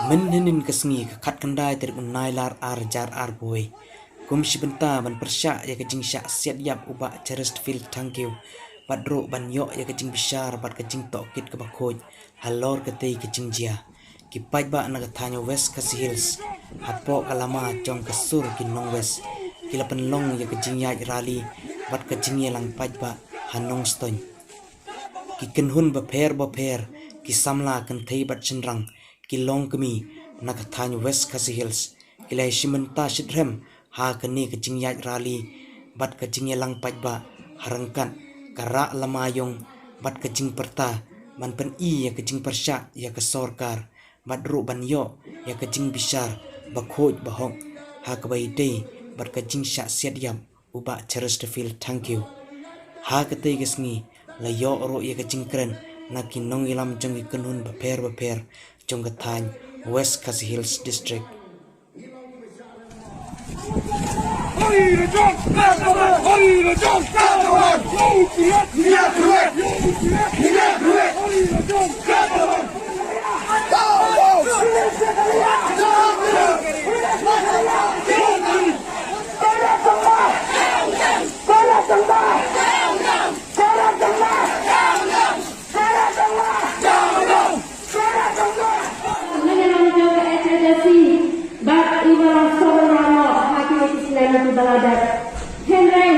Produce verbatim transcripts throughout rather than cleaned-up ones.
Mynhynnin ka sngi ka khatkhyndai tarik u Nailar ar hajar arphew wei, kum shi bynta ban pyrshah ïa ka jingshah siat ïap u Bah Chesterfield Thangkhiew bad ruh ban ïoh ïa ka jingbishar bad ka jingtohkit kaba khuid halor katei ka jingjia, ki paidbah na ka thaiñ West Khasi Hills hapoh ka lama jong ka sur ki nong West ki la pynlong ïa ka jingïaid rali bad ka jingïalang paidbah ha Nongstoiñ. Ki kynhun bapher bapher, ki samla kynthei bad shynrang, ki longkmie na ka thaiñ West Khasi Hills ki la ïashim bynta shitrhem ha kane ka jingïaid rali bad ka jingïalang paidbah ha ryngkat ka rah lama ïong bad ka jingpyrta ban pyni ïa ka jingpyrshah ïa ka sorkar bad ruh ban ïoh ïa ka jingbishar bakhuid bahok ha kaba ïadei bad ka jingshah siat ïap u Bah Chesterfield Thangkhiew. Ha katei ka sngi la ïoh ruh ïa ka jingkren na ki nongïalam jong ki kynhun bapher bapher jong ka thaiñ West Khasi Hills District. Nongïalam jong ka H H S C bad i ba la sngewbha ha kine ki snem kiba la dep. Hynrei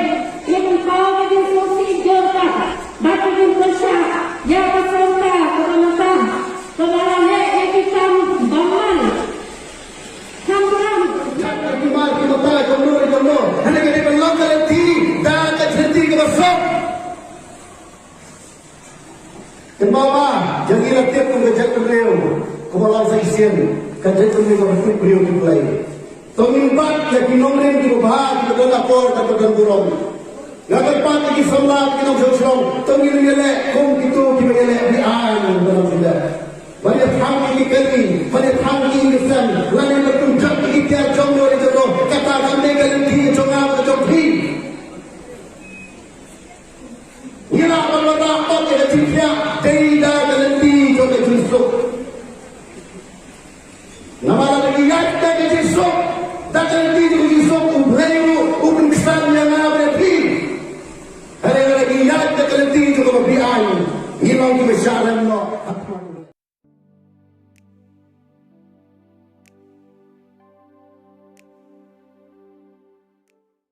ïa ka jingpynpaw ka jingsngewsih jong ka bad ka jingpyrshah ïa ka sorkar kaba mynta kaba la leh ïa ki kam bymman. Kham kham. Ki mar ki mata jong no jong no. Hynrei ka dei ban long ka lynti da ka jingïaid kaba suk. Kynmaw ba jong ngi la tip kum ka jaitbynriew kaba long sa shisien, ka jaitbynriew kaba tip briew tip Blei. To ngin bat ïa ki nongrim kiba bha kiba don akor bad kiba don burom. Nga kyrpad ïa ki samla ki nongshong shnong, to ngin ïaleh kum kito kiba ïaleh, ngi ai ngan ban ïaleh. Ban ïathang ïa ki kali, ban ïathang ïa ki sem.